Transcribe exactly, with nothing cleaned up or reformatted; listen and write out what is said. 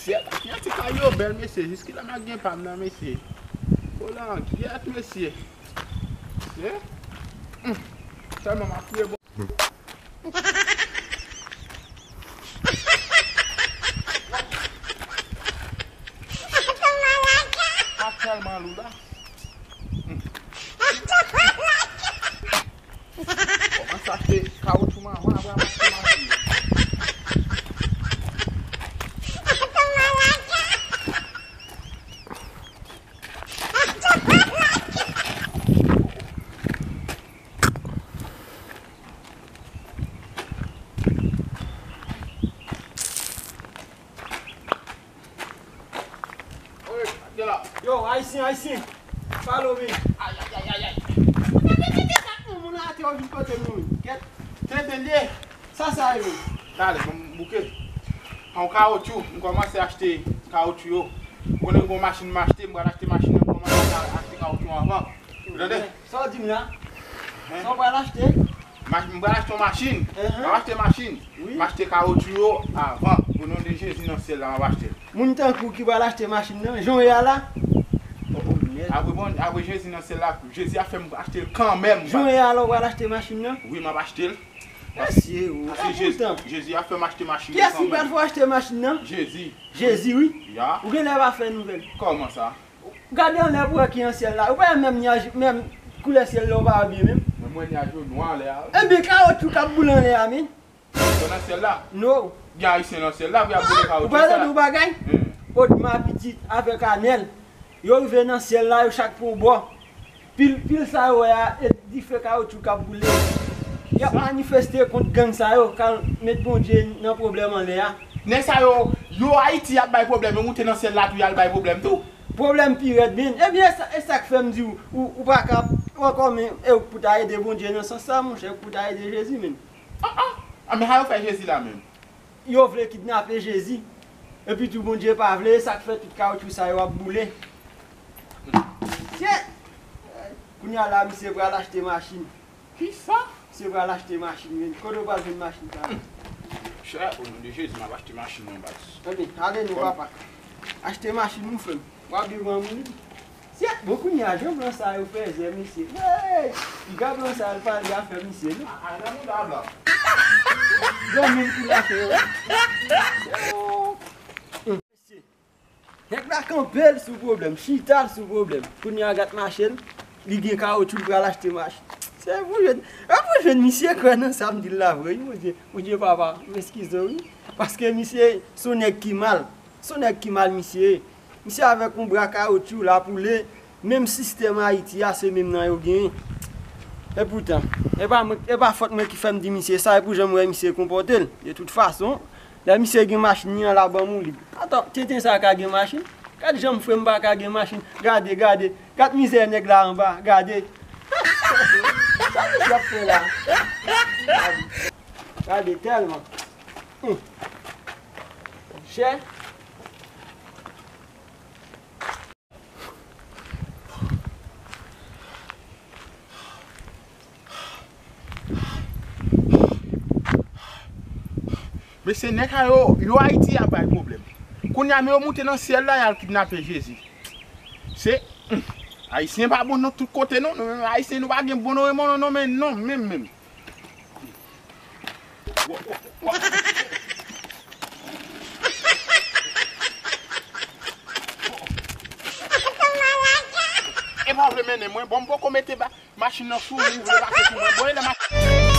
Syèt, fiyanse kay yo bèl, mesye. Jiskilè m ap gen pa m nan, mesye. Volan an gyèt, mesye. Mesye. Hum. Sèlman m ap touye bon. Pa tèlman lou la. Hum. Kòmanse achte kawotchou m anvan, apre m achte machin. Oye, gade la. Yo, Ayisyen, Ayisyen. Follow me. Ay, ay, ay, ay, ay. Tèt moun atè, yo vin kote m, wi. Kèt. Tenten de. Sa, sa ye. Talè, bon, m bouke. An kawotchou, m kòmanse achte kawotchou yo. Ou konnen gon machin m achte, m pral achte machin nan, m kòmanse achte kawotchou anvan. Ou tande? Sa w di m la? Hein? Sa w pral achte? Ma-, m pral achte yon machin. Uhum. M ap achte machin. Wi. M achte kawotchou yo avan. O non de Jezi nan syèl la, m ap achte l. Moun tankou w ki pral achte machin nan, jan w ye a la? Oh, oh, mèd. Apre bon, apre Jezi nan syèl la, Jezi ap fè m achte l kanmenm. Jan w ye a la, w pral achte machin nan? Wi, m ap achte l. Mesye, o. Paske Jezi, epoutan, Jezi ap fè m achte machin nan kanmenm. Kiyès ki pral fè w achte machin nan? Jezi. Jezi, wi. Ya. Ou genlè pa fè nouvèl. Kòman sa? Gade anlè pou wè ki nan syèl la. Ou pa wè menm nyaj, menm koulè syèl la, ou pa wè byen menm. Mwen, mwen, nyaj yo nwa anlè a. Ebyen, kawotchou k ap boule anlè a, men. Yo nan syèl la? No. Gen Ayisyen nan syèl la, pou y ap boule kawotchou sa. Ou pa tande yon bagay? Hmm. Odma pitit avèk Anèl, yo rive nan syèl la, yo chak pran yon bò. Pil, pil sa yo wè a, e dife kawotchou k ap boule. Y ap manifeste kont gang sa yo, k al met Bondye nan pwoblèm anlè a. Nèg sa yo, yo Ayiti y ap bay pwoblèm, yo moute nan syèl la tou, y al bay pwoblèm tou. Pwoblèm pi rèd, men. Ebyen, e sa, e sa k fè m di w, ou, ou pa ka, ou ankò, men, e ou k pou ta ede Bondye nan sans sa, monchè, ou k pou ta ede Jezi, men. Ah, ah. Ah, men sa yo fè Jezi la menm? Yo vle kidnape Jezi. Epi tou Bondye pa vle, e sa k fè tout kawotchou sa yo ap boule. Sye! Kounye a la, misye pral achte machin. Kisa? Misye pral achte machin, men. Kote w pral jwenn machin sa a? Chè, o non de Jezi, m ap achte machin nan, baz. Ebyen, ale non, papa. Achte machin nou, frè m. W ap viv an moun. Sye, bon, kounye a, jan blan sa yo fè zè, mesye. Hey! Piga blan sa al pale afè misye, non? A, a, nan mouda blan. Granmoun pou l afè yo. Mesye, nèg la kanpe l sou pwoblèm, chita l sou pwoblèm. Kounye a, gad mache l, li gen kawotchou, l pral achte machin. Se pou jwenn, e pou jwenn misye kwè nan sa m di l la vre, wi, Bondye, Bondye papa, m eskize w, wi. Paske misye se yon nèg ki mal. Se yon nèg ki mal misye ye. Misye avèk yon bra kawotchou la poule. Menm sistèm Ayiti a, se menm nan yo genyen. Epoutan, e pa mwen, e pa fòt mwen ki fè m di misye sa, e pou jan m wè misye konpòte l. De tout fason, lè misye gen machin li an, l a ban m ou lib. Atann, tenten sa ka gen machin? Gad jan m fre m pa ka gen machin. Gade, gade, gad mizè nèg la anba, gade. Sa misye ap fè la? Gade, gade tèlman. Hum. Chè. Mesye, nèg sa yo, yo Ayiti ap bay pwoblèm. Kounye a, men yo moute nan syèl la, y al kidnape Jezi. Se, hum, Ayisyen pa bon nan tout kote, non. Nou menm Ayisyen, nou pa gen bon nan non, non, men non, menm, menm. E pa vle mennen mwen, bon, m poko mete ba, machin nan sou, ou vle pase sou mwen. Bon, e lè machin